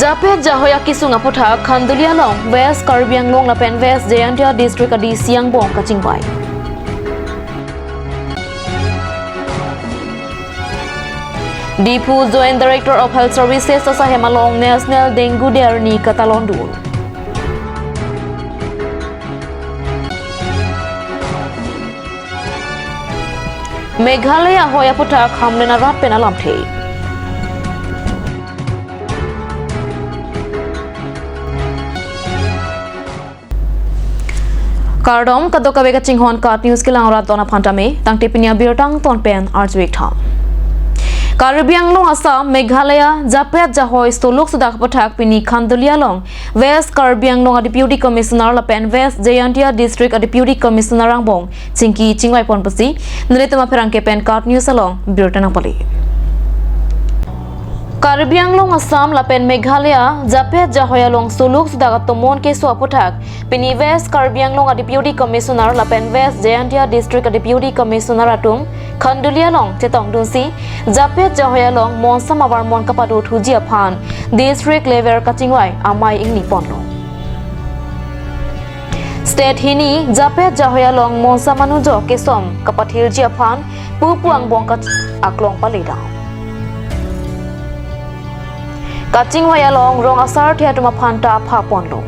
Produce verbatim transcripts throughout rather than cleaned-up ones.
Japet jahoi akisung aputhak Khanduli along West Karbi Anglong lapen West Jaintia District a D C angbong kachingvai. Diphu Joint Director of Health Services asahem along National Dengue Day arni katalondun. Meghalaya ahoi aputhak Hamren arat pen alamthe. Kardom, kadokave kachinghon KAT News kelang rat don aphan tame, tangte pini abirta angton pen arju-ik tha. Karbi Anglong, Assam, Meghalaya, japet jahoi soluk sudak aputhak pini Khanduli along West Karbi Anglong a Deputy Commissioner lapen West Jaintia District a Deputy Commissioner angbong chingki chingvai pon pusi nelitum apherangke pen KAT News along birta nangpale. Karbi Anglong, Assam lapen Meghalaya japet jahoi along soluk sudak atomon keso aputhak pini West Karbi Anglong a Deputy Commissioner lapen West Jaintia District a Deputy Commissioner atum Khanduli along chetongdunsi japet jahoi along monsam avarmon kapado thuji aphan district level kachingvai amei ingni ponlo. State hini japet jahoi along monsam anujok kesom kapathirji aphan pupu angbong kach- aklong paledam. Kachingvai along rong asarthe atum aphan ta apha ponlo.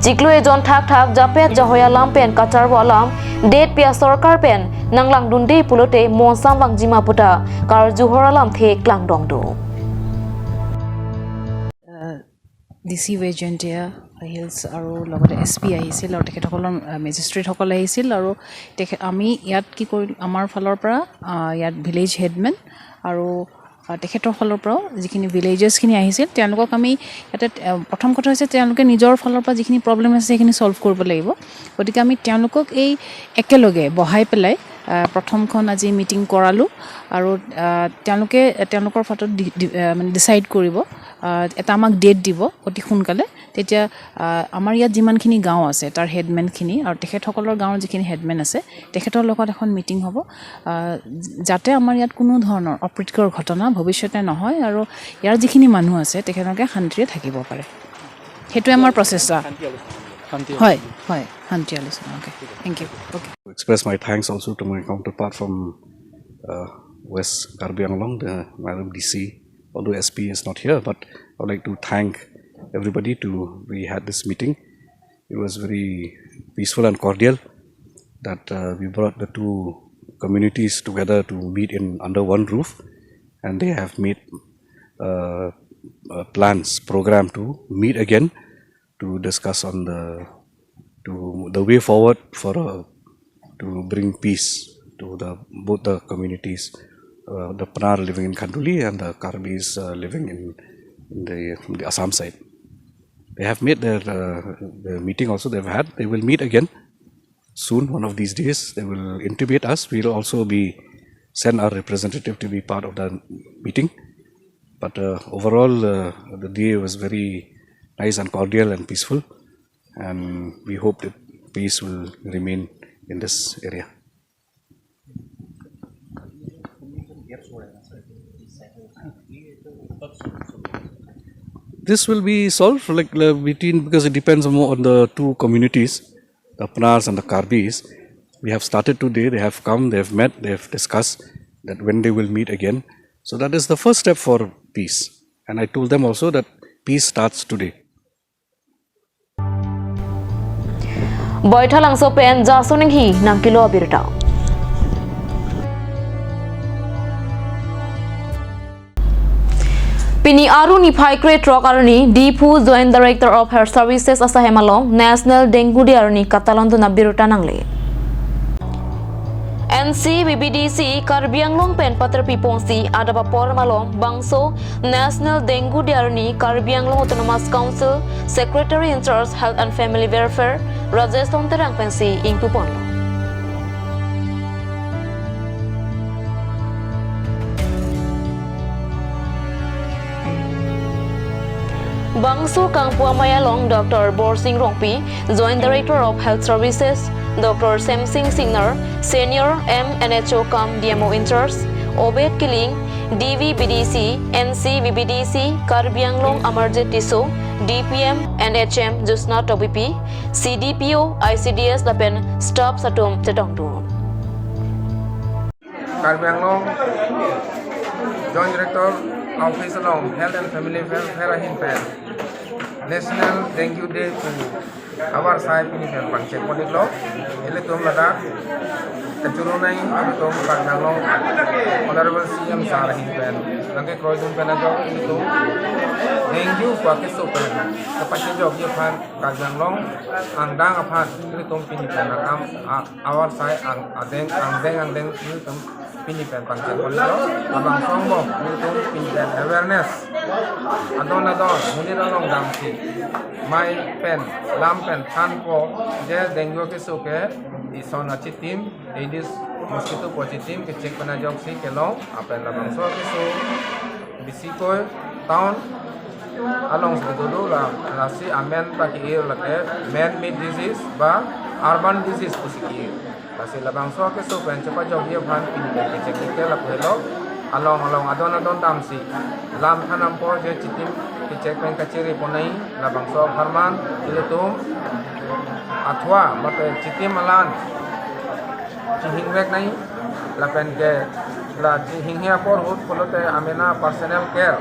Chiklo ejon thakthak japet jahoi alam pen kacharvo alam detpi asorkar pen nanglangdunde pulote monsam vangjima puta karjuhor alamthe klangdong do. আহ, D C west Jaintia hills আৰু লগতে S P আহিছিল আৰু তেখেতসকলৰ, আহ, মেজিষ্ট্ৰেটসকল আহিছিল আৰু তেখে-, আমি ইয়াত কি কৰিলোঁ, আমাৰ ফালৰ পৰা, আহ, ইয়াত ভিলেজ হেডমেন আৰু, আহ, তেখেতৰ ফালৰ পৰাও যিখিনি ভিলেজাৰ্ছখিনি আহিছিল, তেওঁলোকক আমি ইয়াতে, আহ, প্ৰথম কথা হৈছে তেওঁলোকে নিজৰ ফালৰ পৰা যিখিনি প্ৰব্লেম আছে সেইখিনি ছল্ভ কৰিব লাগিব। গতিকে আমি তেওঁলোকক এই একেলগে বহাই পেলাই, আহ, প্ৰথমখন আজি মিটিং কৰালোঁ আৰু, আহ, তেওঁলোকে তেওঁলোকৰ ফাটত ডি-, ডি-, আহ, মানে ডিচাইড কৰিব, আহ, এটা আমাক ডেট দিব অতি সোনকালে। তেতিয়া, আহ, আমাৰ ইয়াত যিমানখিনি গাঁও আছে তাৰ হেডমেনখিনি আৰু তেখেতসকলৰ গাঁৱৰ যিখিনি হেডমেন আছে তেখেতৰ লগত এখন মিটিং হ'ব, আহ, যাতে আমাৰ ইয়াত কোনো ধৰণৰ অপ্ৰীতিকৰ ঘটনা ভৱিষ্যতে নহয় আৰু ইয়াৰ যিখিনি মানুহ আছে তেখেতলোকে শান্তিৰে থাকিব পাৰে। সেইটোৱে আমাৰ প্ৰচেষ্টা। শান্তি আলোচনা। শান্তি হয়, আলোচনা। হয়, শান্তি আলোচনা। Okay, thank you. Okay. To express my thanks also to my counterpart from, uh, West Karbi Anglong, the Madam D C, although S P is not here, but I would like to thank everybody to, we had this meeting. It was very peaceful and cordial that, uh, we brought the two communities together to meet in under one roof, and they have made, uh, uh, plans, program to meet again to discuss on the, to the way forward for, uh, to bring peace to the, both the communities, uh, the Pnar living in Khanduli and the Karbis, uh, living in, in the, the Assam side. They have made their, uh, the meeting also they've had. They will meet again soon, one of these days. They will intimate us. We'll also be, send our representative to be part of the meeting. But, uh, overall, uh, the day was very nice and cordial and peaceful. And we hope that peace will remain in this area. This will be solved, like, uh, between, because it depends more on the two communities, the Pnars and the Karbis. We have started today. They have come, they have met, they have discussed that when they will meet again. So that is the first step for peace. And I told them also that peace starts today. Baithalangso pen Jason Enghi nangkelo abirta. Pini Aru niphai krethrok arni Diphu Joint Director of Health Services asahem along National Dengue Day arni katalondun abirta nangle. N C B B D C Karbi Anglong pen paterpi ponsi adap apor malom bangso National Dengue Day arni Karbi Anglong Autonomous Council Secretary in Charge Health and Family Welfare Rajesh Tongterang pensi ingpu ponlo. Bangso kangpu amei along Doctor Borsing Rongpi, Joint Director of Health Services, Doctor Semsing Singnar, Senior M N H O cum D M O in charge, Obed Killing, D V B D C, N C V B D C, Karbi Anglong Amarjit Tisso, D P M, N H M, Jyotsna Tokbipi, C D P O, I C D S lapen staff atum chetongdun. Karbi Anglong Joint Director Office along Health and Family Welfare ahin pen National Dengue Day pu havar asai pini pen pangcheng pon-iklo. Ilitum ladak kachuru nai atum Karbi Anglong Honorable C M sir ahin pen nangkekroidun pen ajok ilitum dengue pu akeso pen kepachejokji aphan Karbi Anglong angdeng aphan ilitum pini pen akam a- havar asai ang adeng angdeng angdeng ilitum pini pen pangcheng pon-iklo. Labangso angbong ilitum pini pen awareness adon adon monit along damsi mei pen lam pen thanpo je dengue keso ke ison achitim, Aedes mosquito pu achitim kechek pen ajoksi kelong lapen labangso keso bisikoi town alongsi dolo, la lasi amen ta ke-ir lake man-made disease ba urban disease pusi ke-ir. Lasi labangso keso pen chepajokji aphan pini pen kechek-ik ke lapu helo. Along along adon adon damsi lam than apor je chitim kechek pen kachere pon nai, labangso apharman ilitum athua mate chitim alan chihingvek nai, lapen ke la chihinghe apor ahut pulote amena personal care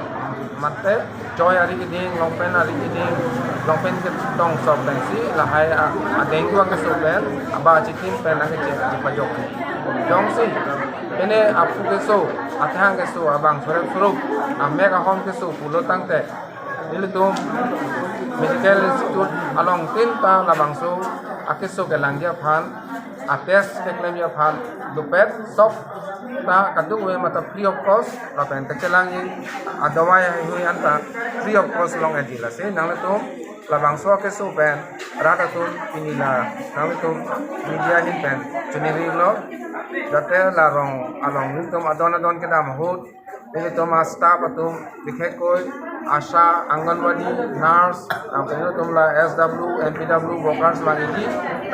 mate choi ari keding, longpen ari keding, longpen ketong sok pensi lahai a, a dengue keso pen aba chitim pen nangkechek chepajok. Jongsi pine aphu keso, athang keso, abang sorep surup, amek ahom keso pulo tangte ilitum medical institute along tin ta labangso akeso kelangji aphan, atest keklemji aphan dopet, sob ta kadokave mate free of cost lapen kachelangji adawai haihui anta free of cost long-etji. Lasi nanglitum labangso akeso pen rat atum pini la nanglitum media ahin pen choningri-iklo, jate la rong along nelitum adon adon kedam ahut nelitum a staff atum, bikhekkoi ASHA, Anganwadi, nurse, lapen nelitum la S W, M P W workers lang edi,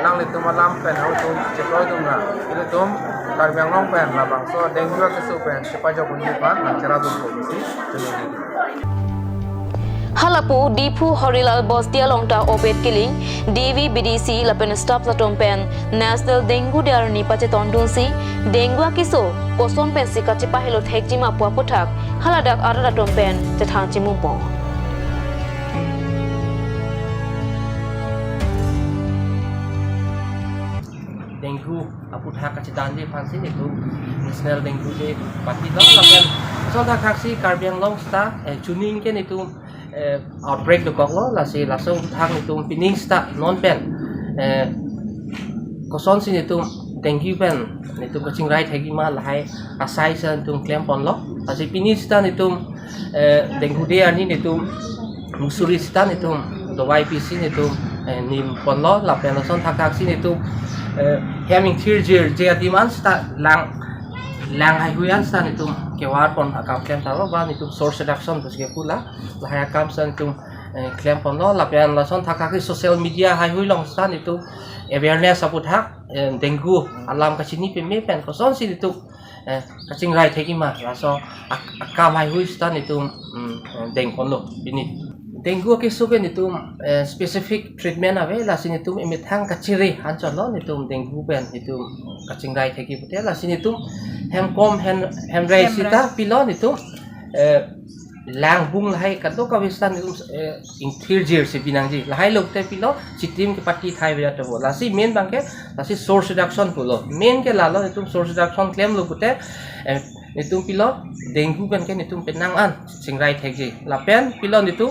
nanglitum alam pen halatum chekroidun ra ilitum Karbi Anglong pen labangso dengue keso pen chepajok unji aphan nangcherapdunpo pusi choningri. Halapu Diphu Horilal Bosti along ta Obed Killing, D V B D C lapen staff atum pen National Dengue Day arni pachetongdunsi dengue akeso koson pensi kachepahelo thekji ma pu aputhak haladak arat atum pen chethan chimumpon. Dengue aputhak kachethanji aphansi nelitum National Dengue Day patilo lapen lason thakthak si Karbi Anglong sita, eh, chuning ke nelitum, eh, outbreak dokoklo, lasi laso aputhak nelitum pini sita non pen, eh, kosonsi nelitum dengue pen nelitum kachingrai thekji ma lahai asai si nelitum klemponlo. Lasi pini sita nelitum, eh, Dengue Day arni nelitum muksuri sita nelitum dawai pisi nelitum, eh, nimponlo lapen lason thakthak si nelitum, eh, hem ingthirjirji adim an sita lang, lang haihui an sita nelitum kevarpon akam klem tanglo, ba nelitum source reduction pusi kepu la, lahai akam sita nelitum, eh, klemponlo lapen lason thakthak si social media haihui along sita nelitum awareness aputhak, eh, dengue alam kachini peme pen kosonsi nelitum, eh, kachingrai thekji ma laso ak-, akam haihui sita nelitum, mm, eh, dengponlo pini. Dengue akeso ke nelitum, eh, specific treatment ave, lasi nelitum emethang kachere anchotlo nelitum dengue pen nelitum kachingrai thekji pute, lasi nelitum hemkom hem, hemrai sita pilo nelitum, eh, lang bung lahai kadokave sita nelitum, eh, ingthirjirsi pinangji. Lahai lote pilo chitim kepati thai veya tobo. Lasi main abang ke, lasi source reduction pulo. Main ke lalo nelitum source reduction klemlo pute, eh, nelitum pilo dengue pen ke nelitum penang an chingrai thekji. Lapen pilo nelitum,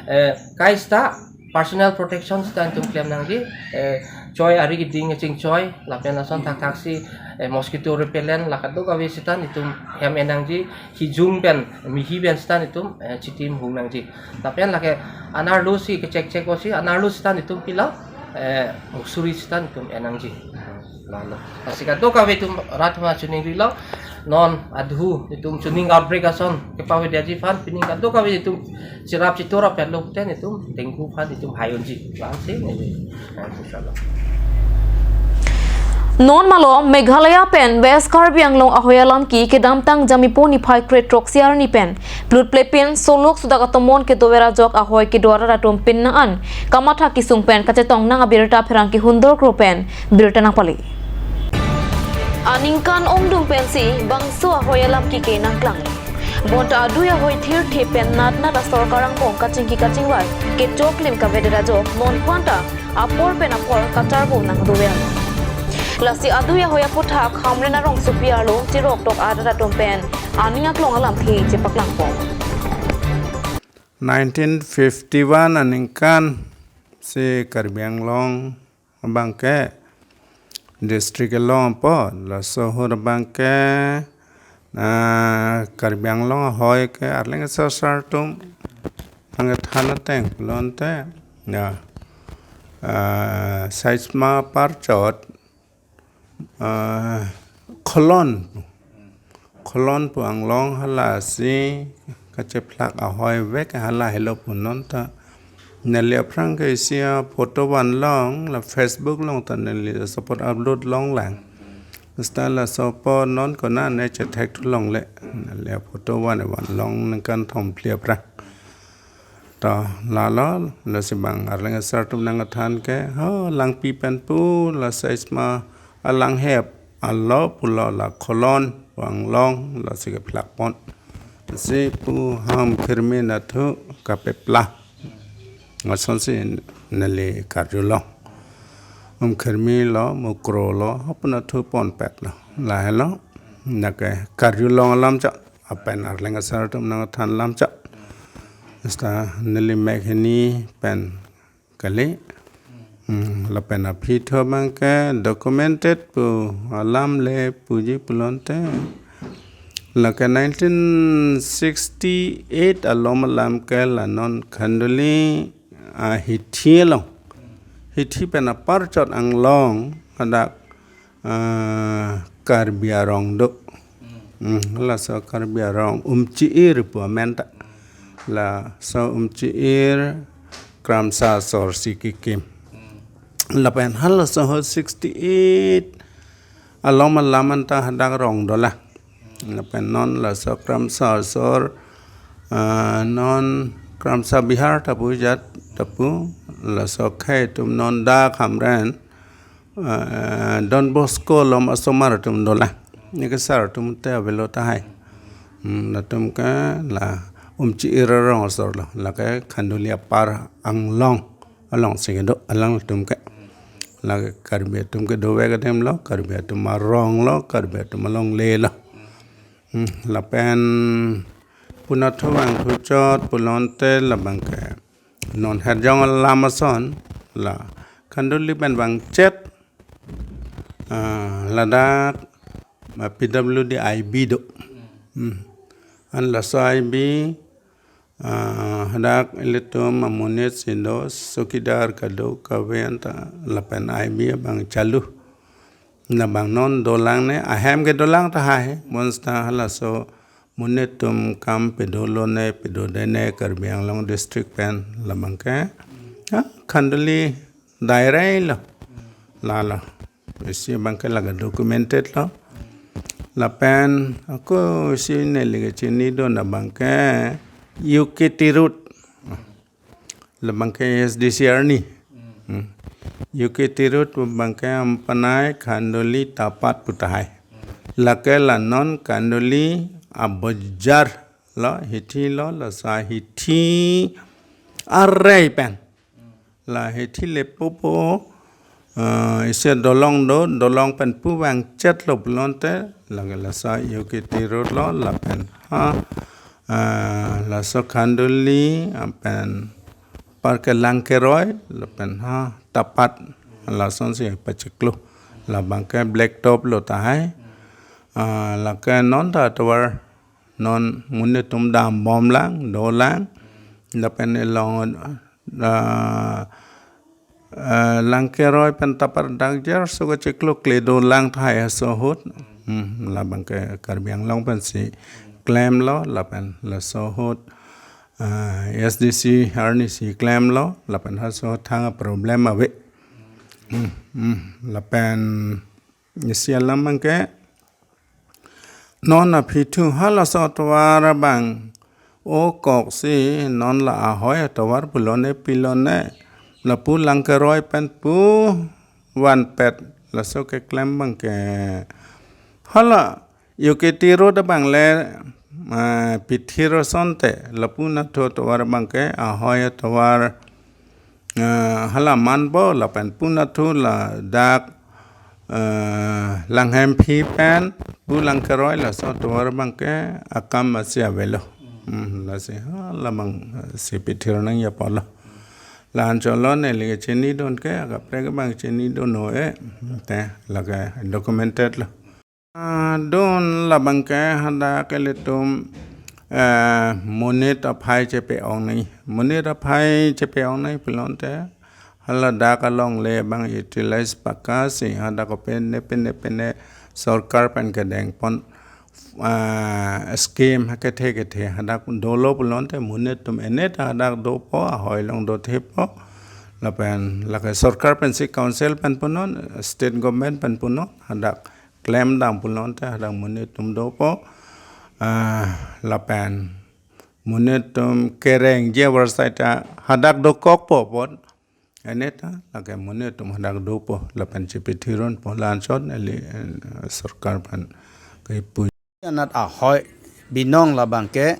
eh, kai sita personal protection sita nelitum klem nangji, eh, choi ari keding chingchoi, lapen lason thakthak si, eh, mosquito repellent la kadokave sita nelitum hem en nangji, hijung pen, mihi pen sita nelitum, eh, chitim hung nangji. Lapen lake anerlo si kechek chek ko si anerlo sita nelitum pilo, eh, muksuri sita nelitum en nangji. Lalo. Lasi kadokave atum rat ma choningrilo, non adhu nelitum chuning outbreak ason kepavedetji aphan pini kadokave nelitum cherap chetur apetlo pute nelitum dengue aphan nelitum hai unji. Lasi neli. Lalo. Non malom Meghalaya pen West Karbi Anglong ahoi alam ke kedamtang Jamipo niphai kre-throksi arni pen plut plepin solok sudak atomon kedover ajok ahoi kedo arat atum pinnang an kamatha kesung pen kachetong nang abirta pherangke Hundor Kro pen birta nangpale. Aningkan ongdung pensi bangso ahoi alam ke kenangklang. Bonta adui ahoi thirthe pen natnat asor karang pong kachingki kachingvai kechoklim kavedet ajok non phuanta apor pen apor kacharbo nangdover. Lasi adui ahoi aphuthak Hamren arongsopi arlo chiroktok arat atum pen aning aklong alamthe chepaklang pon. Nineteen fifty-one aningkan si Karbi Anglong abangke district along po, laso ahut abangke, ah, Karbi Anglong ahoi ke arleng asar asar atum nangkethan ateng pulote, ya, ah, Saisma Parchot, ah, Kholon, Kholon pu anglong halasi kachephlak ahoi vek hala helo pu non ta neli aphrang ke isi aphoto vanlong la Facebook along ta neli support upload longlang. Seta laso apot non konane chethekthu longle. Neli aphoto van vanlong ningkan thom phli aphrang. To lalo, lasi bang arleng asar atum nangkethan ke, ho, Langpi pen pu, la Saisma alanghep alo pulo la Kholon pu anglong, lasi kephlak pon. Si pu ha Umkhirmi nathu kapepla. Ngasonsi neli karjulong. Umkhirmi lo, Mukro lo, ha pu nathu ponpet lo. Lahelo, nake karjulong alam chot. Lapen arleng asar atum nangkethan alam chot. Seta neli mek hini pen kali. Hmm, lapen aphi tho abangke documented pu alam le puji pulote. Lake nineteen sixty-eight alom alam ke la non Khanduli, ah, hithi along. Hithi pen apar chot anglong hadak, ah, Karbi arong do. Hmm, laso Karbi arong Umchiir pu amen ta. Laso Umchiir Kramsa asor si kekim. Lapen halaso ahut sixty-eight alom alam anta hadak rong dolang. Lapen non laso Kramsa asor, ah, non Kramsa Bihar ta pu jat ta pu, laso akhei atum non dak Hamren, eh, Don Bosco along asomar atum dolang. Neke sar atum te avelo tahai. Hmm, latum ke la Umchiir arong asor lo. Lake Khanduli apar anglong along si kedo alanglitum ke. Lake Karbi atum ke dovek adim lo, Karbi atum arong lo, Karbi atum alongle lo. Hmm, lapen pu nathu vangthu chot pulote labangke non herjong alam ason la Khanduli pen vangchet, ah, ladak, ah, P W D I B do. Hmm. An laso I B, ah, hadak ilitum amonit si do, chowkidar kadokave anta lapen I B abang chalu. Labang non dolang ne, ahem ke dolang tahai, bonseta halaso monit atum kam pedolone, pedodene Karbi Anglong district pen labangke. Ha, Khanduli daira lo. Lalo. Isi abangke lake documented lo. Lapen ako isi neli kechini do labangke U K Tirut. Labangke S D C arni. Hmm. U K Tirut abangke ampanai Khanduli Tapat pu tahai. Lake la non Khanduli abojar lo, hithi lo, laso hithi arei pen. La hithi le pupo, eh, isi dolong do, dolong pen pu vangchet lo pulote, lake laso U K Tirut lo, lapen ha, eh, laso Khanduli, lapen apar ke Langkeroi, lapen ha Tapat, lasonsi pachiklo, labangke blacktop lo tahai, ah, lake non ta tovar non monit atum dambomlang, dolang, lapen along, ah, eh, Langkeroi pen Tapat dak jer so kachiklo kle dolang tahai laso ahut. Hmm, labangke Karbi Anglong pensi klemlo, lapen laso ahut, eh, S D C arni si klemlo, lapen halaso ahut thang problem ave. Hmm, hmm, lapen Isi alam abangke non aphi thu halaso atovar abang o koksi non la ahoi atovar pulone pilone lapu Langkeroi pen pu vanpet laso keklem abangke hala U K T road abang le, eh, Pithir asonte lapu nathu atovar abangke ahoi atovar, eh, hala manbo lapen pu nathu ladak, eh, Langhemphi pen pu Langkeroi laso atovar abangke akam asi avelo. Hmm, lasi hala abang, eh, si Pithir nangji apotlo. La-an chotlo neli kechinidun ke, akaprek abang chinidun ho-e, te lake documented lo. Ah, dun labangke hadak ilitum, eh, monit aphai chepe-ong nangji. Monit aphai chepe-ong nangji pulote haladak alongle abang utilize pakka si hadak kopine pine pine sorkar pen kedengpon, ah, scheme ha kethe kethe hadak dolo pulote monit atum eneta hadak dopo, ahoi along dothepo. Lapen lake sorkar pensi council pen punon, state government pen punon, hadak klemdam pulote hadak monit atum dopo. Ah, lapen monit atum kerengji avarsai ta hadak dokokpo apot. Eneta lake monit atum hadak dopo lapen chepithirunpo, la-an chot neli, eh, sorkar pen kepu. Anat ahoi binong labangke,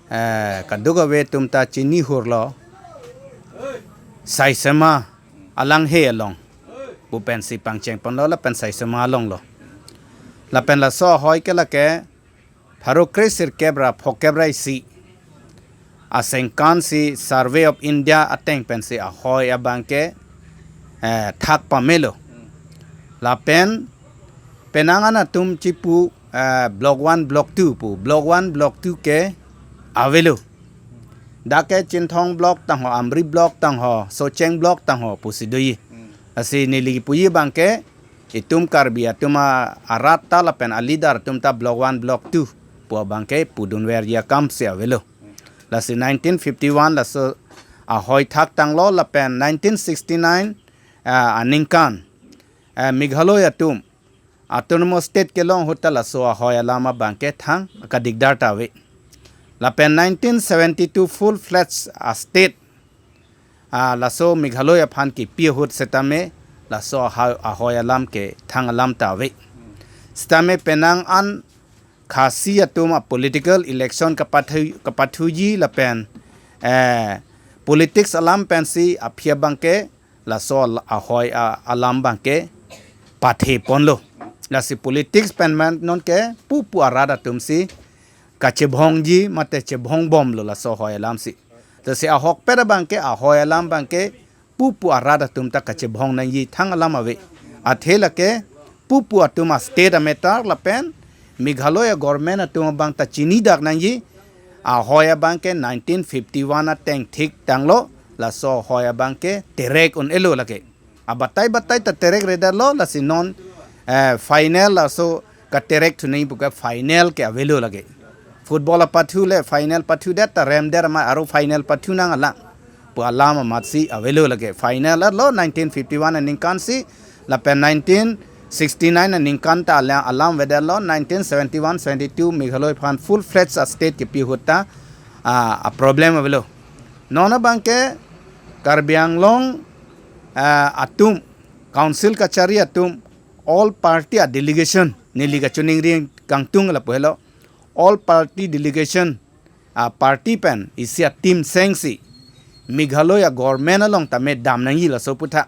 eh, kadokave atum ta chinihurlo. Saisema alanghe along pu pensi pangchengponlo lapen Saisema alonglo. Lapen laso ahoi ke lake pharo kre sirkep ra phokep ra isi asengkan si Survey of India ateng pensi ahoi abangke, eh, thak pamelo. Lapen penang an atum chipu, eh, block one, block two pu. Block one, block two ke avelo. Dak ke Chinthong block tangho, Amri block tangho, Socheng block tangho pusi doji. Lasi neli kipuji abangke itum Karbi atum a-, arat ta lapen a-leader atum ta block one, block two pu abangke pudunverji akam si avelo. Lasi nineteen fifty-one laso ahoi thak tanglo lapen nineteen sixty-nine, ah, aningkan, ah, Meghalaya atum autonomous state kelong ahut ta laso ahoi alam abangke thang kadikdar ta ave. Lapen nineteen seventy-two full-fledged, ah, state, ah, laso Meghalaya aphan kipi ahut setame laso aha-, ahoi alam ke thang alam ta ave. Setame penang an Khasi atum a-political election kapathu-, kapathuji lapen, eh, politics alam pensi aphi abangke laso al-, ahoi a-, alam abangke patheponlo. Lasi politics pen man nonke pupu arat atum si kachebhongji mate chebhongbomlo laso ahoi alam si. Lasi ahokpet abangke ahoi alam abangke pupu arat atum ta kachebhong nangji thang alam ave. Athe lake pupu atum a-state a-matter lapen Meghalaya government atum abang ta chinidak nangji. Ahoi abangke nineteen fifty-one ateng thik tanglo, laso ahoi abangke terek un-elo lake. Abatai batai ta terek redetlo, lasi non, eh, final laso katerek thu nangji puke final ke avelo lake. Football apathu le final pathudet ta remdet amat aro final pathu nang alang pu alam amatsi avelo lake. Final lo nineteen fifty-one aningkan si lapen nineteen sixty-nine aningkan ta ala-, alam avedetlo, nineteen seventy-one seventy-two Meghalaya aphan full-fledged a-state kipi ahut ta, ah, a-problem avelo. Non abangke Karbi Anglong, ah, atum, council kachari atum, all party a-delegation, neli kachiningri kangtung lapu helo, all party delegation, ah, party pen isi a-team sengsi Meghalaya government along tame dam nangji laso aputhak.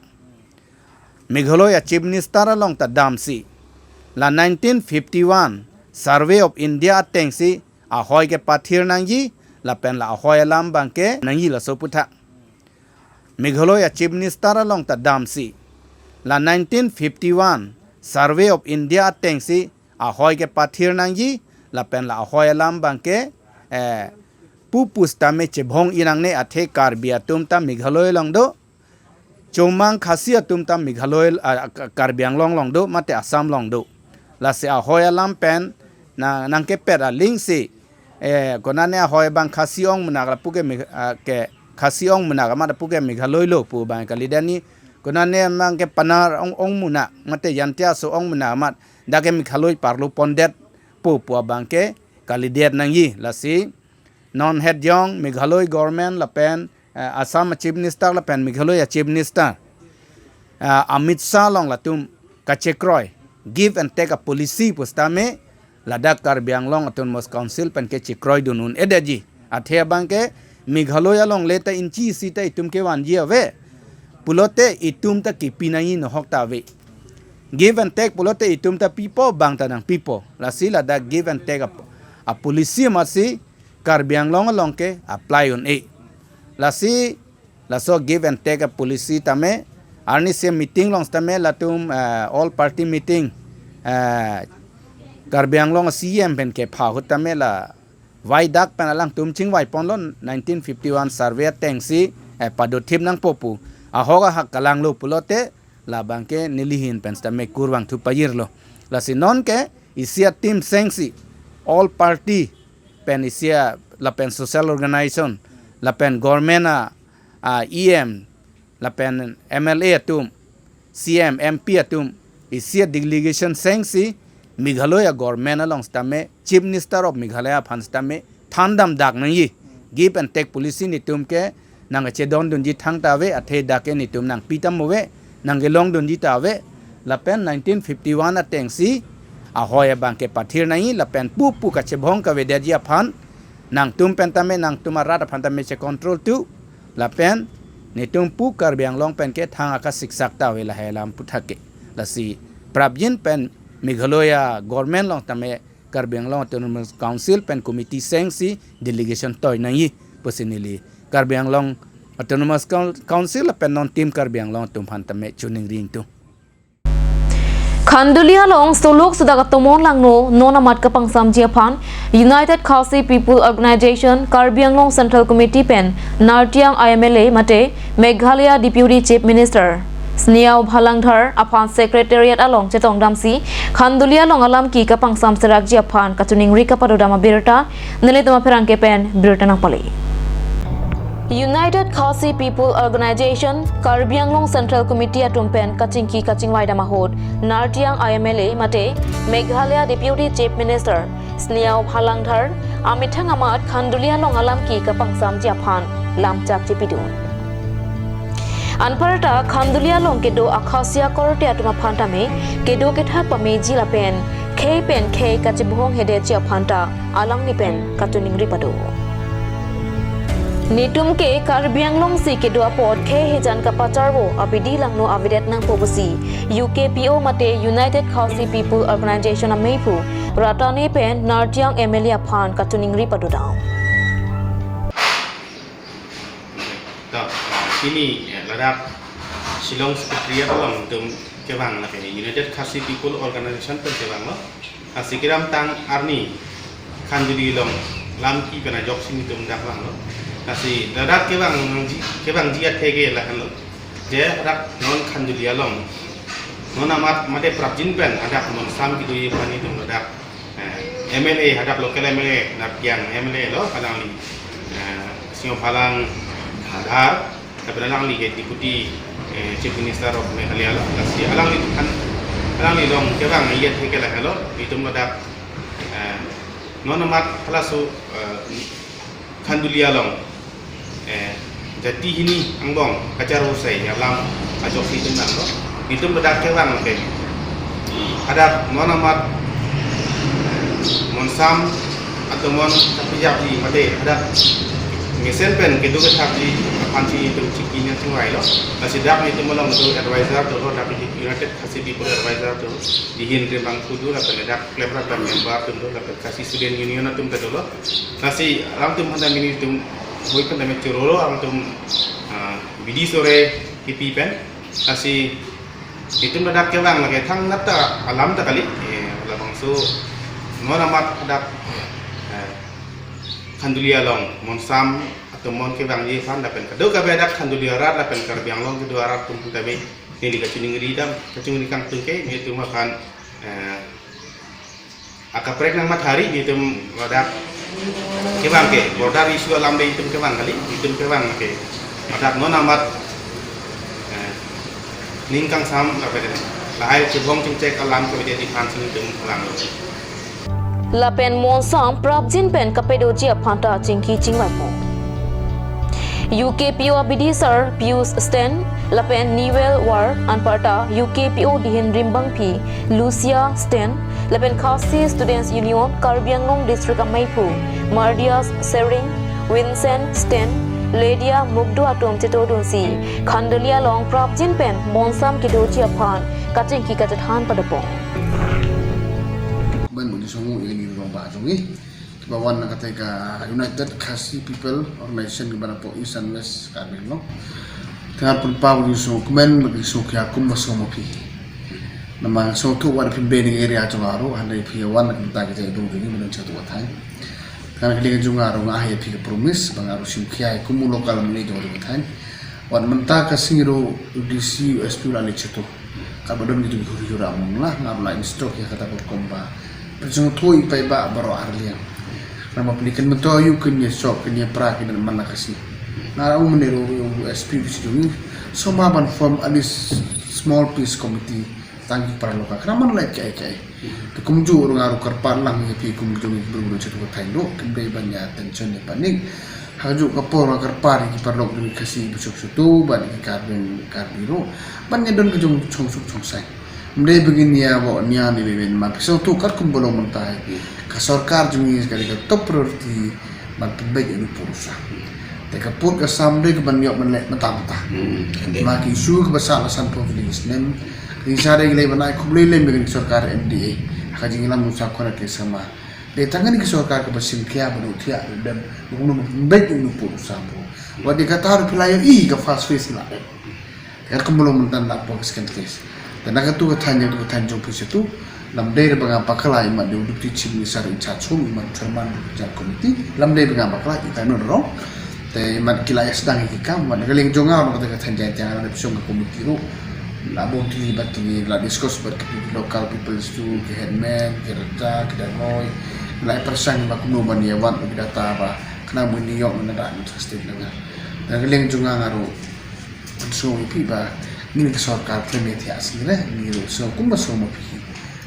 Meghalaya Chief Minister along ta damsi la nineteen fifty-one Survey of India atengsi ahoi kepathir nangji lapen la ahoi alam abangke nangji laso aputhak. Meghalaya Chief Minister along ta damsi la nineteen fifty-one Survey of India atengsi ahoi kepathir nangji lapen la ahoi alam abangke, eh, pupu setame chebhong-i nangne, athe Karbi atum ta Meghalaya along do, Chomang Khasi atum ta Meghalaya, ah, Ka-, Karbi Anglong along do mate Assam along do. Lasi ahoi alam pen na nangkepet alingsi, eh, konane ahoi abang Khasi ong munak lapu ke Megh-, ah, ke Khasi ong munak amat lapu ke Meghalaya lo pu abang kalidet ni konane abangke Panar ong, ongmuna, mate Jaintia aso ongmuna amat, dak ke Meghalaya parlu pondet pu pu abangke kalidet nangji. Lasi non het jong Meghalaya government lapen, eh, Assam Chief Minister lapen Meghalaya Chief Minister, eh, Amit Shah along latum kachekroi give and take apolicy pusitame ladak Karbi Anglong Autonomous Council pen ke chekroidun un-edetji. Athe abangke Meghalaya alongle ta inchi isi ta itum kevanji ave pulote itum ta kipi nangji nohok ta ave. Give and take pulote itum ta pipo, bang ta nangpipo. Lasi ladak give and take ap-, apolicy amatsi Karbi Anglong along ke apply un-e. Lasi laso give and take apolicy tame, arnisi meeting along sitame latum, eh, all party meeting, eh, Karbi Anglong C E M pen kepha ahut tame la vaidak pen alangtum chingvaiponlo, nineteen fifty-one survey atengsi, eh, padothip nangpo pu. Ahok ahak kalanglo pulote labangke neli ahin pen sitame kurvangthu pajirlo. Lasi nonke isi a-team sengsi, all party pen isi a lapen social organization lapen government a, a E M lapen M L A atum, C M, M P atum, isi a-delegation sengsi Meghalaya government along sitame, Chief Minister of Meghalaya aphan sitame thandam dak nangji. Give and take policy netum ke nangkachedondunji thangta ave, athe dak ke netum nangpi tame ave, nangkelongdunji ta ave. Lapen nineteen fifty-one atengsi ahoi abangke pathir nangji, lapen pu pu kachebhong kavedetji aphan nangtum pen tame, nangtum arat aphan tame checontrol tu, lapen netum pu Karbi Anglong pen ke thang akasiksak ta ave lahai alam aputhak ke. Lasi prapjin pen Meghalaya government along tame Karbi Anglong Autonomous Council pen committee sengsi delegation toi nangji pusi neli Karbi Anglong Autonomous Coun-, Council pen non team Karbi Anglong atum aphan tame choningri ingtung. Khanduli along solok sodak atomon langno non amat kapangsamji aphan United Khasi People Organization Karbi Anglong Central Committee pen Nartiang I M L A mate Meghalaya Deputy Chief Minister Sniawbhalang Dhar aphan Secretariat along chetongdamsi Khanduli along alam ke kapangsamserakji aphan kachoningri kapadodam abirta nelitum apherangke pen birta nangpale. United Khasi People Organization Karbi Anglong Central Committee atum pen kachingki kachingvaidam ahut Nartiang I M L A mate Meghalaya Deputy Chief Minister Sniawbhalang Dhar amethang amat Khanduli along alam ke kapangsamji aphan lamchak chepidun. Anparta Khanduli along kedo akhasia korte atum aphan tame kedo kethak pameji lapen khei pen khei kachebhong hedetji aphan ta alangli pen kachoningri pado. Netum ke Karbi Anglong si kedo apot khei hejan kapacharvo abidi langno avedet nangpo pusi U K P O mate United Khasi People Organization ameiphu Ratane pen Nartiang M L A aphan kachoningri padodam. To, pini, eh, ladak Shillong Secretariat along netum kevang lake United Khasi People Organization pen kevanglo. Lasi kedamtang arni Khanduli along lam kepi pen ajoksi netum dak vanglo. Lasi ladak kevang nangji, kevangji atheke lahenlo. Je ladak non Khanduli along, non amat mate prapjin pen hadak monsam kedoji aphan netum ladak, eh, M L A, hadak local M L A, Nartiang M L A lo, alangli, eh, Sniawbhalang Dhar, lapen alangli ke Deputy, eh, Chief Minister of Meghalaya lo, lasi alangli kan, alangli along kevangji atheke lahelo, netum ladak, eh, non amat halaso, eh, Khanduli along, eh, jati hini angbong kacharvo asai alam ajoksi netum vanglo. Netum ladak kevang lake hadak non amat, eh, monsam atomon kapejapji mate hadak mesen pen kedo kethakji aphansi netum chingki nangchingvailo. Lasi dak netum along do advisor do, dak United Khasi People advisor do, Dihin Rimbang Kudu, lapen dak klemrat pen member atum do, lapen Khasi Student Union atum ta dolo. Lasi alangtum aphan tame netum hui pen tame chorolo alangtum, ah, bidi sore kepi pen. Lasi netum ladak kevang lake thangnat ta alam ta kali, eh, labangso non amat hadak, eh, Khanduli along monsam atomon kevangji aphan lapen kadokave hadak Khanduli arat lapen Karbi Anglong kedo arat atum aphan tame neli kachoningri dam, kachoningri kangtung ke netum aphan, eh, akaprek nangmathari netum ladak kevang ke border issue alam de netum kevang kali, netum kevang ke hadak non amat, eh, Ning kangsam lapen lahai chibong chingchek alam kave aphan chingdum alam lo. Lapen monsam prapjin pen kapedoji aphan ta chingki chingvai po. U K P O abidi sar Pius Sten, lapen Newell War anparta U K P O dihin rimbangpi Lucia Sten, lapen Khasi Students Union Karbi Anglong District ameiphu Mardias Sering, Vincent Sten, Lydia Mukdu atum chetodunsi Khanduli along prapjin pen monsam kedoji aphan kachingki kachethan padapong. Ban muni songo ili rong ba jongi. Kiba wan nangkate ka United Khasi People Organization kiba nangpo East and West Karbi Anglong. Tengah pun pa wuni so kmen bagi so kya kum ba so mo phi. Nama so tu wan phin be ning area chong aro hande phi wan nangkata kita idung duni menang satu wathai. Tengah kali jung aro ngah ya phi promise bang aro sim kya kum local mene jong wathai. Wan menta ka singro U D C U S P la le chetu. Kabadon gitu huri hura mong lah ngap la instruct ya kata ko komba. Pejong thoi pai ba baro arliang. Nama pelikan mento ayu kin ye sok kin ye pra kin mana kasi. Nara um ne ro U S P bisi dungi. Soma ban form at least small peace committee tangki para loka. Kraman lai kai kai. Te kumju urung aru karpar lang ye phi kumju ni bru bru chetu thai do. Kin bai ban ya tension ne panik. Haju kapor karpar ki parlok dun kasi besok sutu ban ki karbin karbiro ban nya don kejung chongsuk chongsai. Mde begin ya bo nya ni beben ma piso tu kar kum bolong mentai. Ka sorkar jung ni sekali ka top priority ban pembek anu purusa. Te kapur ka samde ke ban yok ban lek mata mata. Hmm, ande. Ma ki isu ke basa lasan po village nem. Ki sare gele ban ai khublei lem begin sorkar M D A. Haka jing lam musa kona ke sama. Dei tangani ke sorkar ke basim kia badu thia dem nung nung bek nung pur usam bo. Wadi kata ru pila yo i ka first phase la. Kar kemulung mentan la po second phase. Dan katu kathan yang tu kathan jong phase tu. Lam dei banga pakala imat de deputy chief minister in charge home imat chairman jang committee. Lam dei banga pakala ita no rong. Te imat kila ya sedang iki kam, imat kaling jong aw, imat kata kata jai jang, ada pisong ke komiti ru. La bon tini bat tini, la discuss bat ke local people tu, ke headman, ke reta, ke danoi. La persang ba kuno ban ya wan ke data ba, kena muni yok na da interested na. Dan kaling jong aw ru, so ipi ba, ngin ke sorkar klemethia sini le, ngin ru so kum ba so ma pi.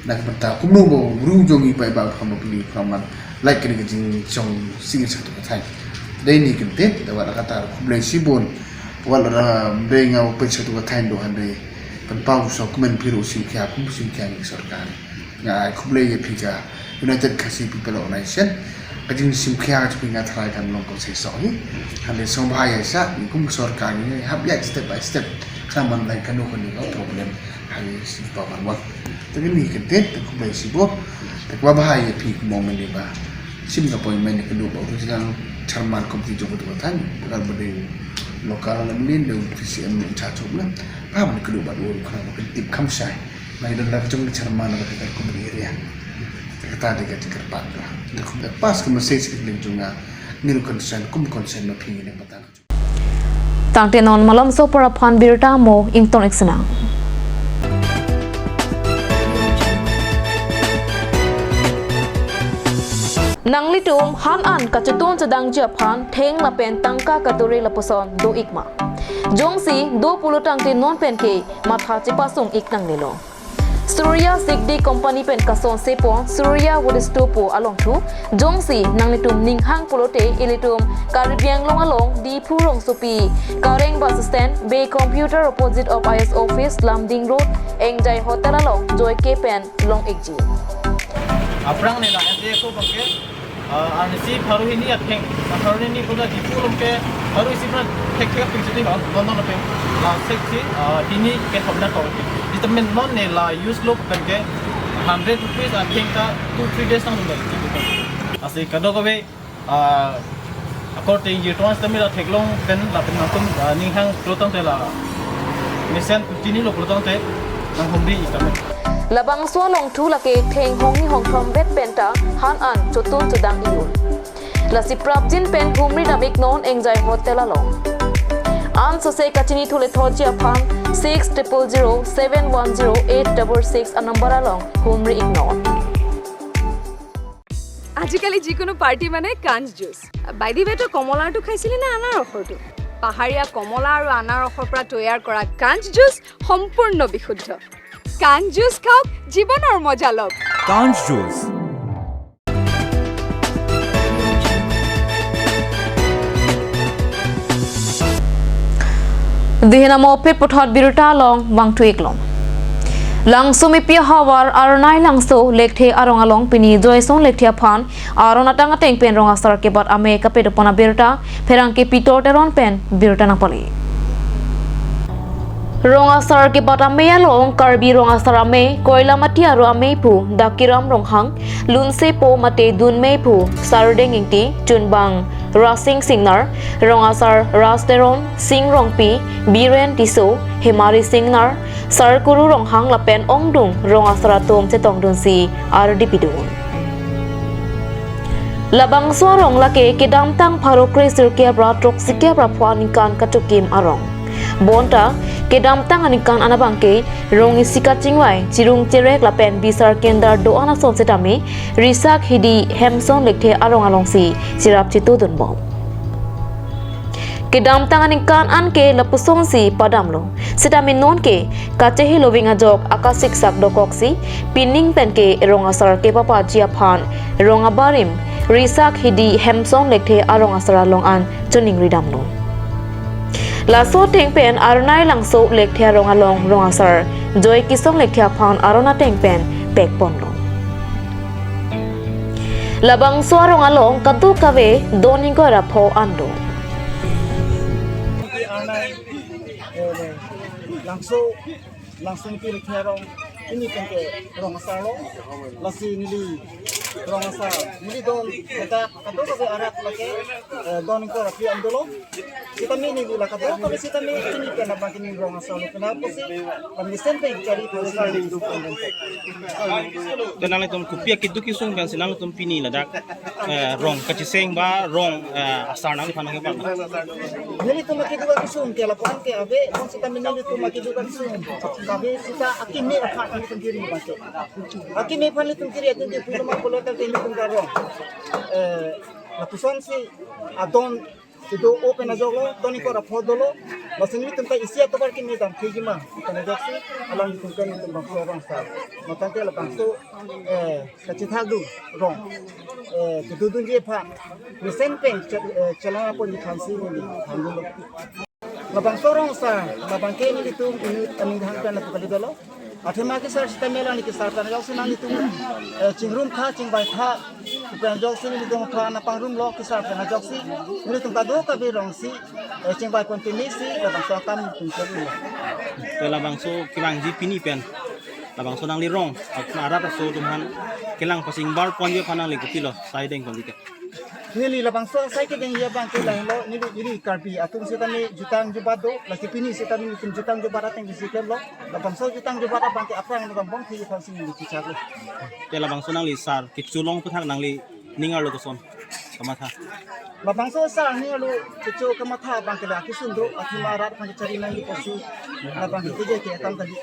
Dak benta kumno bo ru jong i pai ba pham pili pham man. Like kini kejing chong sing satu kathai. Dei ni kente, da wala kata khublei sibon. Wala ra beng au pen satu kathai do hande. Pen pau so kumen phiru sim kya kum sim kya ni sorkar. Nga khublei ye phi ka United Khasi People Organization. Kajing sim kya ka chupinga tharai kan long ko se so hi. Hande so bahaya sa ni kum sorkar ni hap ya step by step. Kraman lai kanu kanu ka problem. Hande si pa man wan. Tagi ni kente, te khublei sibon. Te khublei bahai ya phi kumong mene ba. Sim ka poi mene kenu ba original chairman committee jong tu batang. Bukan bade local la mene de C M in charge of na. Pa mene kenu ba dua kana ba tip kam sai. Mai don la jong chairman ba kita committee area. Kata de ka tikar pa. Te khublei pas ke message ke leng jong a. Ngiru concern, kum concern ma phi ni batang. Tangte non malomso apor aphan birta mo ington iksenang. Nanglitum han an kachetun chedangji aphan theng lapen tangka kadure lapuson do ikma. Jongsi do pulo tangte non penke matha chepasung ik nanglelo. Surya Sigdi Company pen kason sepon Surya Wood Store pu along thu, jongsi nanglitum ninghang pulote ilitum Karbi Anglong along Diphu rongsopi Kareng bus stand, Bey Computer opposite of I S office, Lumding Road, Engjai Hotel along joike pen long ikji. Aphrang ne la S D S O bangke, ah, arnisi pharo hini atheng, pharo hini koda Diphu along ke, pharo isi pra thek thek ping sini hon, non non pe, ah, sek si, ah, hini ke hom na kau. Di temen non ne la use lo bangke, hundred rupees atheng ta two three days nang dulu. Asi kadokave, ah, according to tourist kami la theklong pen lapen nangtum, ah, ninghang pulo tangte la mesen tini lo pulo tangte nanghumri ik tame. Labangso along thu lake theng hongni hongthom vet penta han an chotun chodang iyun. Lasi prapjin pen humri dam iknon Engjai Hotel along. Ansose kachini thule thotji aphan six triple zero seven one zero eight double six anumber along humri iknon. আজিকালি যিকোনো পাৰ্টি মানে কাঞ্চ juice. By the ৱে, তই কমলাৰটো খাইছিলি নে আনাৰসৰটো? পাহাৰীয়া কমলা আৰু আনাৰসৰ পৰা তৈয়াৰ কৰা কাঞ্চ জুচ সম্পূৰ্ণ বিশুদ্ধ। কাঞ্চ জুচ খাওক, জীৱনৰ মজা লওক। কাঞ্চ juice. Dihina mo pit puthot birta along bang tuik long. Langso mipi ahavar Arnai Langso Lekthe arong along pini Joysong Lekthe aphan aron atang ateng pen rong asar kebat amei kapedopon abirta pherangke Pitor Teron pen birta nangpali. Rong asar kebat amei along Karbi rong asar amei Koilamati aro amei pu Dakiram Ronghang, lunsepo mate dunmei pu Sardeng Ingti, chunbang Rasing Singnar, rong asar Ras Teron, Sing Rongpi, Biren Tisso, Hemari Singnar, Sarkuru Ronghang lapen ongdung rong asar atum chetongdunsi ardi pidun. Labangso arong lake kedamtang pharo kre sirkep ra throksi kep ra pho aningkan kachokim arong. Bonta kedamtang aningkan an abangke rong isi kachingvai, chirung cherek lapen bisar kendar do-an ason setame risak hidi Hemson Lekthe arong alongsi chirap chitudun bom. Kedamtang aningkan anke lapusonsi padamlo. Setame nonke kachehe loving ajok akasiksak dokoksi pining penke rong asar kepapaji aphan rong abarim risak hidi Hemson Lekthe arong asar along an choningri damlo. Laso ateng pen Arnai Langso Lekthe arong along rong asar Joy Kisong Lekthe aphan aron ateng pen pekponlo. Labangso arong along kadokave don ingkoi ra pho an do. Arnai, eh, Langso, Langso Lekthe arong, pini penke rong asarlo, lasi neli rong asar, neli don, kita kadokave arat lake, eh, don ingkoi ra phli an dolo. Sitame neli la kadokave sitame pini pen abangke neli rong asarlo, kena pusi, kami sempe cari pusi. Te nanglitum kopi akeduk kesung pensi nanglitum pini ladak, eh, rong kacheseng ba rong, eh, asar nangliphan nangkepar? Nelitum akeduk kesung ke lapu-an ke ave, bang sitame nelitum akeduk kesung ke ave, sita akeme aphan nelitum kiri abangke. Akeme aphan nelitum kiri atum ke pulo ma pulo ta nelitum karong. Eh, lapusonsi adon kedo-o pen ajoklo, don ingkoi ra pho dolo, lasi nelitum ta isi atovar kimi dam thekji ma pen ajoksi, alanglitum ke nelitum bangso rong asar. Matangte labangso, eh, kachethak dun rong, eh, kedodunji aphan mesen pen che-, eh, chelang apot ni khansi neli thandulo. Labangso rong asar, labangke nelitum inut aning hang pen lapu kali dolo. Athema kesar sitame alangli kesar pen ajoksi nanglitum, eh, chingrum tha, chingvai tha pen ajoksi nelitum aphan nangpangrumlo kesar pen ajoksi. Nelitum kadokave rongsi, eh, chingvai pon pini si labangso akam nelitum kiri. Te labangso kevangji pini pen labangso nangli rong arat aso atum aphan kelang pasi ingbar ponji aphan nangli kopilo sai deng ponji ke? Neli labangso sai kedengji abangke lahelo, neli, neli Karbi atum sitame jutang jubat do, lasi pini sitame nelitum jutang jubat ateng si klemlo, labangso jutang jubat abangke aphrang lo bom thekji aphansi neli kechaklo. Te labangso nangli sar kecho long aphuthak nangli ning arlo koson kamatha? Labangso sar ning arlo kecho kamatha abangke la kesun do, athema rat aphan kechari nangji pusi, labangke keje ke akam kali.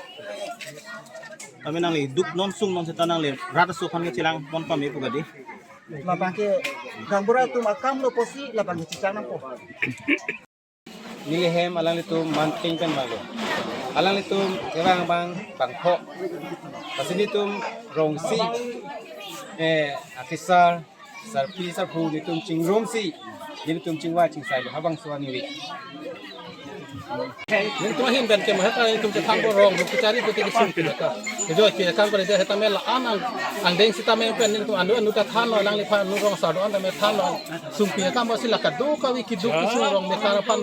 Tame nangli duk non sung non seta nangli rat aso aphan kechelang pon pame pu kadi? Labangke gaonbura atum akamlo pusi labangke chechak nangpo. Neli hem alanglitum manting pen malo. Alanglitum kevang abang bangpho. Lasi nelitum rong isi, eh, akesar, sarpi sarpo nelitum chingrumsi, nelitum chingvai chingsailo, habangso aningve. Nelitum ahin pen ke mahet nelitum chethanpo rong rup kechari pute kesung pine ka. Kejoi pine ka kore je hetame la-an ang, angdeng sitame pen nelitum anu anu ta thanlo, alangliphan anu rong asar do-an tame thanlo. Sung pine ka pusi la kadokave keduk kesung rong mekar aphan.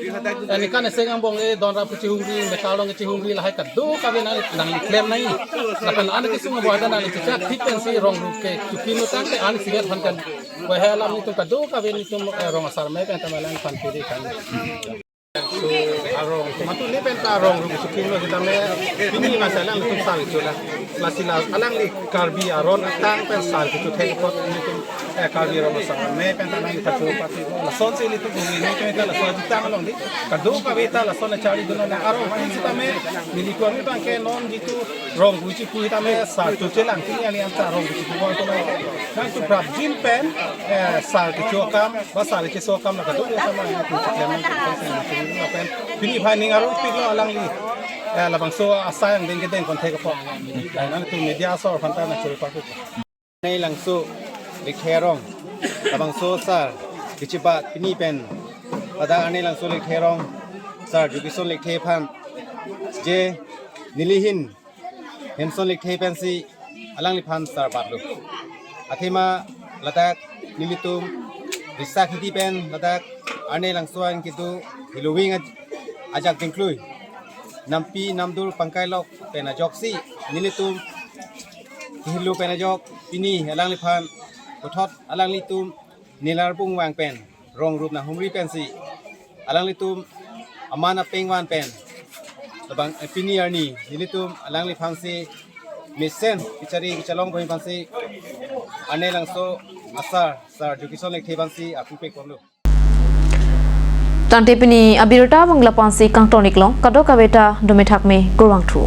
Ani kan eseng angbong e don rap kechihungri, mekar along kechihungri lahai kadokave nang, nangli klem nai. Lapen an kesung angbong ada nangli chechak thik pensi rong rup ke chukim lo tangte an sivet aphan kan. Wahai alam nelitum kadokave nelitum, eh, rong asar me pen tame alangphan kiri kan. So, arong, matu ni pen ta arong rup chukim lo sitame, pini masa alanglitum sar kecho la. Lasi la, alangli Karbi aron atang pen sar kecho thek apot nelitum Eh, Karbi Rong Asar Amei pen ta nangkachoro party ko. Lasonsi ilitum ko ini pen ta lason jutang along di. Kadokave ta lason charlidun nang arong ini sitame nelitum abang ke non jitu rong kuchi pu sitame sar choche lang, pini arni anta rong kuchi pu bang ko. Nangtum prapjin pen, eh, sar kecho akam, ba sar kecho akam la kadokave sama nangtum chiklem nang pen. Pini aphan ning arongpiklo alangli. Eh, labangso asai angdeng kedeng konthek apot. Eh, nangtum media asor aphan ta nangchoro party ko. Arnelangso Lekthe Arong, labangso sar kechibat pini pen, ladak Arnelangso Lekthe Arong sar Jokison Lekthe aphan, je nelihin Hemson Lekthe pensi alangliphan sar batlo. Athema ladak nelitum risak hidi pen ladak Arnelangso an kedo hiloving aj-, ajak dingklui nampi namdur pangkai lok pen ajoksi nelitum kehilo pen ajok pini alangliphan puthot alanglitum nilarbung vang pen rong rup nanghumri pensi alanglitum aman apeng van pen labang, eh, pini arni nelitum alangliphansi mesen kechari kechalong boi aphansi Arnelangso asar sar Jokison Lekthe aphansi apupek ponlo. Tangte pini abirta abang lapu-ansi kangton-iklong, kadokave ta dome thakme, kurvangthu.